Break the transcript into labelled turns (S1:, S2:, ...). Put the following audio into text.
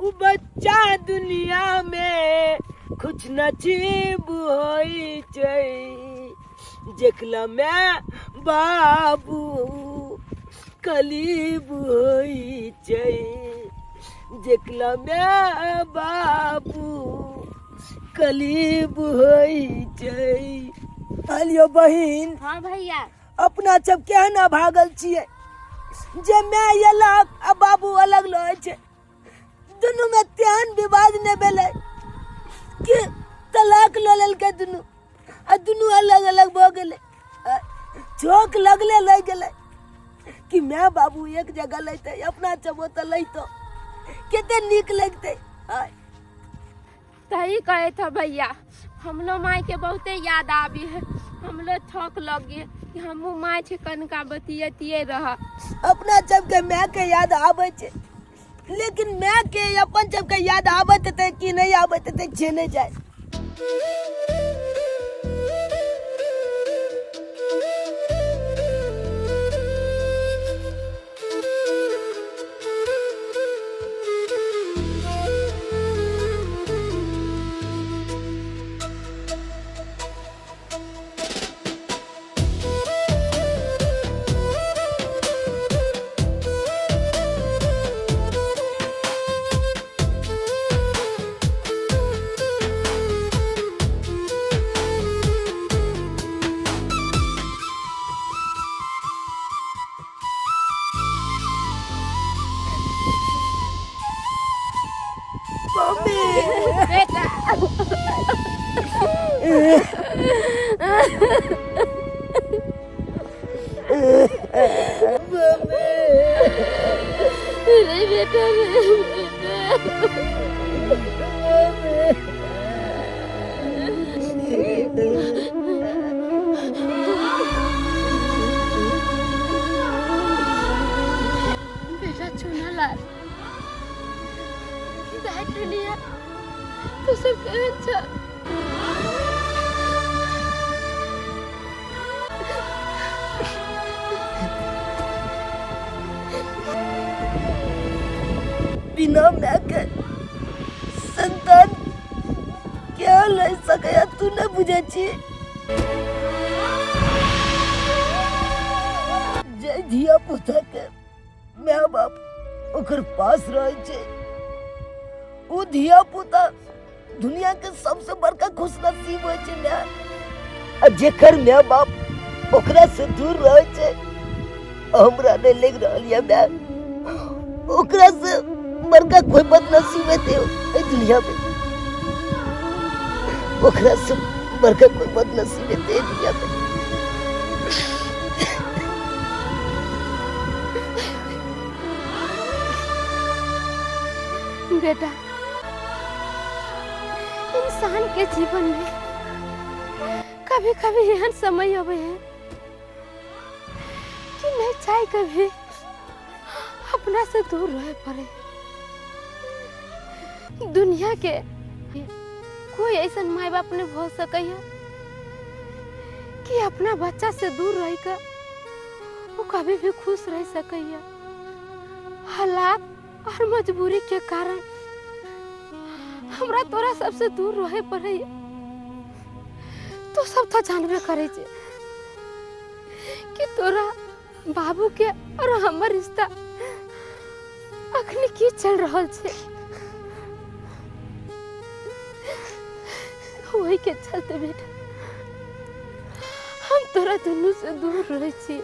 S1: उ बच्चा दुनिया में कुछ नसीब होइ छै जेकला में बाबू कलीब होइ छै जेकला में बाबू कलीब होइ छै। कहलियो बहिन।
S2: हाँ भैया।
S1: अपना सब केहन अभागल छियै जे माय अलग आ बाबू अलग रहै छै। दुनू में तेहन विवाद नहि भेलै कि तलाक लऽ लेलकै दुनू आ दुनू अलग अलग भऽ गेलै। चौक लगले लागि गेलै कि माय बाबू एक जगह लैतै, अपना सब ओतऽ लैतौ कते नीक लगतै।
S2: सही कहे था भैया, हमलो माय के बहुते याद आबी है, हमलो थक लग गए कि हमहूँ माय छै कनका बतियतिये रह।
S1: अपना सबके माय के याद आबै छै, लेकिन माय के अपन सबके याद आबैत हेतै कि नहि आबैत हेतै से नहि जाय। मम्मी।
S2: बेटा।
S1: मम्मी।
S2: रे बेटा, रे बेटा। बेटा चुनालाल, दाइ टुनिया, तू सब केहन छ?
S1: बिना माय के संतान क्या लय सकैया, तू नहि बुझै छी। जे धिया पुता के माय बाप ओकर पास रहै छै ओ धिया पुता दुनिया के सबसे बड़का खुशनसीब होइ छै माय, आ जेकर माय बाप ओकरा से दूर रहै छै, हमरा नहि लागि रहल यऽ माय ओकरा से बड़का कोई बदनसीब हेतै एहि दुनिया में, ओकरा से बड़का कोई बदनसीब हेतै एहि दुनिया में।
S2: बेटा, इंसान के जीवन में कभी कभी एहन समय आवे है कि नहीं चाहे कभी अपना से दूर रहे पड़े। दुनिया के कोई ऐसा माय बाप नहीं हो सके है कि अपना बच्चा से दूर रह कर वो कभी भी खुश रह सके है। हालात और मजबूरी के कारण हमरा तोरा सबसे दूर रहे पड़े। तो सब तो जानबे करे छे कि तोरा बाबू के और हमर रिश्ता अखनी की चल रहल छे, वही के चलते बेटा हम तोरा दुनू से दूर रहे छी।